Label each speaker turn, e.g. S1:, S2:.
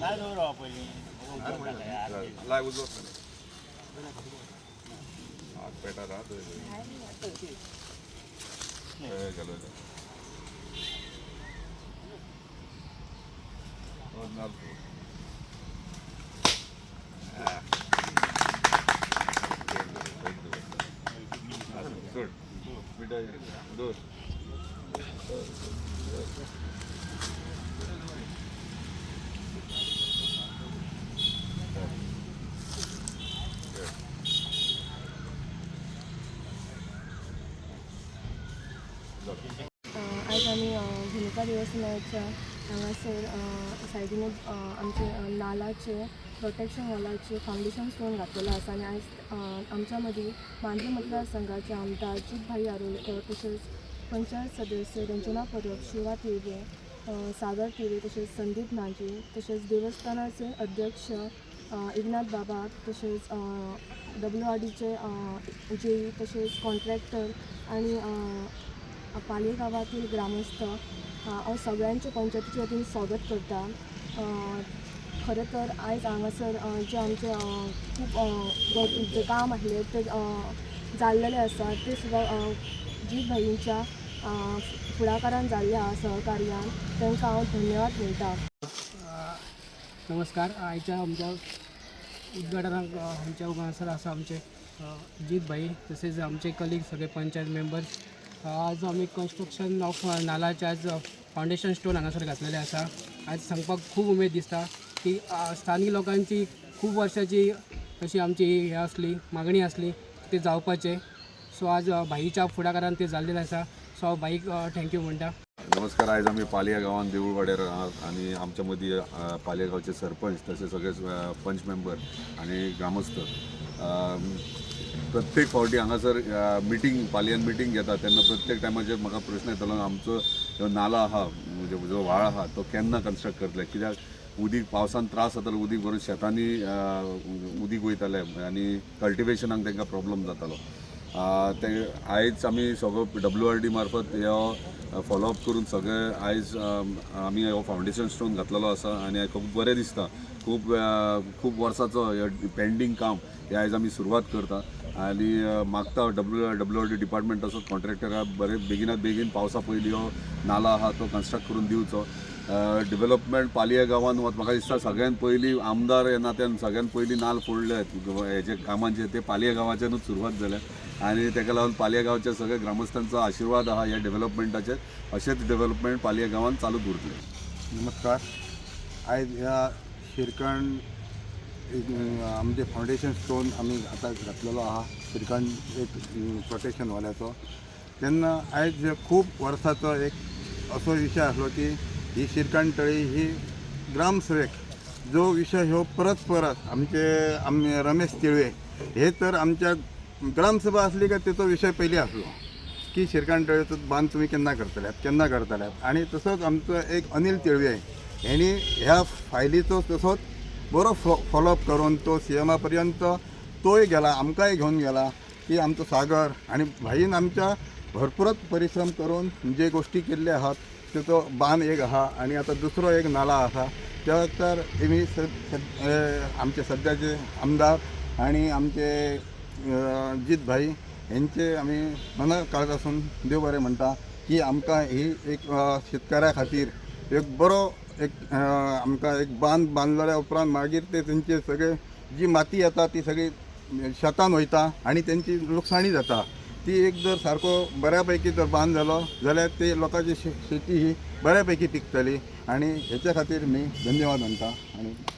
S1: लाय उजो आग पेटा राहत गेलो. सोड मिठाई दोर.
S2: आयज आमी भुमिका देवस्थानाच्या हांगासर सायडीनूच आमचे नालाचे प्रोटेक्शन वॉलाचे फावंडेशन स्टोन घातलेलो आसा. आनी आयज आमच्या मदीं मांद्रे मतदारसंघाचे आमदार जीत भाई आरोलकर, तशेंच पंचायत सदस्य रंजना परब, शिवा तिळवे, सागर तिळवे, तशेंच संदीप नाजी, तशेंच देवस्थानाचे अध्यक्ष एकनाथ बाबा, तशेंच डब्ल्यू आर डीचे जेई, तशेंच कॉन्ट्रॅक्टर आणि पालये गांवातील ग्रामस्थ, हांव सगळ्यांचे पंचायतीच्या वतीन स्वागत करता. खरें तर आयज हांगासर जें आमचें खूब जें काम आसलें तें जाल्लेलें आसा, तें सुद्दां जीत भाईंच्या फुडाकारान जाल्लें आसा. सहकार्यान तांकां हांव धन्यवाद म्हणटा.
S3: नमस्कार. आयच्या आमच्या उद्घाटनाक आमच्या हांगासर आसा आमचे जीत भाई, तसेच आमचे कलीग सगळे पंचायत मेंबर्स. आज आमी कन्स्ट्रक्शन ऑफ नालाचे आज फावंडेशन स्टोन हांगासर घातलेले आसा. आज सांगपाक खूब उमेद दिसता की स्थानीक लोकांची खूब वर्साची अशी आमची हे आसली, मागणी आसली ते जावपाचें. सो आज भाईच्या फुडाकारान ते जाल्लेलें आसा. सो हांव भाईक thank you म्हणटा.
S1: नमस्कार. आयज आमी पालया गांवांत देऊळवाड्यार आहात आनी आमच्या मदीं पालया गांवचे सरपंच, तशें सगळे पंच मेंबर आनी ग्रामस्थ. प्रत्येक फावटी हांगासर मिटींग, पालयान मिटींग घेता तेन्ना प्रत्येक टायमाचेर म्हाका प्रश्न येतालो, आमचो जो नाला आहा, म्हणजे जो व्हाळ आहा, तो केन्ना कन्स्ट्रक्ट करतले? कित्याक उदीक पावसान त्रास जातालो, उदीक भरून शेतांनी उदीक वयतालें आनी कल्टिवेशनाक तांकां प्रॉब्लम जातालो. ते आयज आमी सगळो डब्ल्यू आर डी मार्फत हो फॉलोअप करून सगळे आयज आमी हो फावंडेशन स्टोन घातलेलो आसा आनी खूब बरें दिसता. खूब खूब वर्साचो पेंडींग काम हे आयज आमी सुरवात करता आनी मागता डब्ल्यू आर डी डिपार्टमेंट तसोच कॉन्ट्रॅक्टराक बरें बेगिनात बेगीन पावसा पयलीं हो नाला आहा तो कन्स्ट्रक्ट करून दिवचो. डेव्हलपमेंट पालये गांवांत म्हाका दिसता सगळ्यात पयलीं आमदार ह्या नात्यान सगळ्यात पयलीं नाल फोडले हेजे कामांचे, ते पालये गांवाच्यानूच सुरवात जाल्या आनी ताका लागून पालये गांवच्या सगळ्या ग्रामस्थांचो आशिर्वाद आहा ह्या डेव्हलपमेंटाचेर. अशेंच डेव्हलपमेंट पालये गांवांत चालूच उरतलें.
S4: नमस्कार. आयज ह्या शिरकण एक आमचे फावंडेशन स्टोन आमी आतां घातलेलो आहा शिरकण एक प्रोटेक्शन वाल्याचो. तेन्ना आयज खूब वर्साचो एक असो विशय आसलो की ही शिरकण तळी ही ग्रामसभेक जो विशय हो परत परत आमचे आमी रमेश तिळवे हे तर आमच्या ग्रामसभा आसली काय तेचो विशय पयलीं आसलो की शिरकाण तळयेचो बांद तुमी केन्ना करतल्यात, केन्ना करतल्यात. आनी तसोच आमचो एक अनिल तिळवे हेणी ह्या फायलीचो तसोच बरो फॉलोअप करून तो सी एमा पर्यंत तोय गेला, आमकांय घेवन गेला की आमचो सागर आनी भाईन आमच्या भरपूरच परिश्रम करून जे गोश्टी केल्ले आहात तेचो बांद एक आहा आनी आतां दुसरो एक नाला आसा. त्या वक्तार आमी आमचे सद्याचे आमदार आनी आमचे जीत भाई हेंचे आमी मना काळजासून देव बरें म्हणटा की आमकां ही एक शेतकाऱ्या खातीर एक बरो एक आमकां एक बांद बांदलेल्या उपरांत मागीर ते तेंचे सगळे जी माती येता ती सगळी शेतान वयता आनी तेंची लुकसाणी जाता. ती एक जर सारको बऱ्या पैकी जर बांद जालो जाल्यार ते लोकांची शेती ही बऱ्या पैकी पिकतली आनी हेच्या खातीर मी धन्यवाद म्हणटा आनी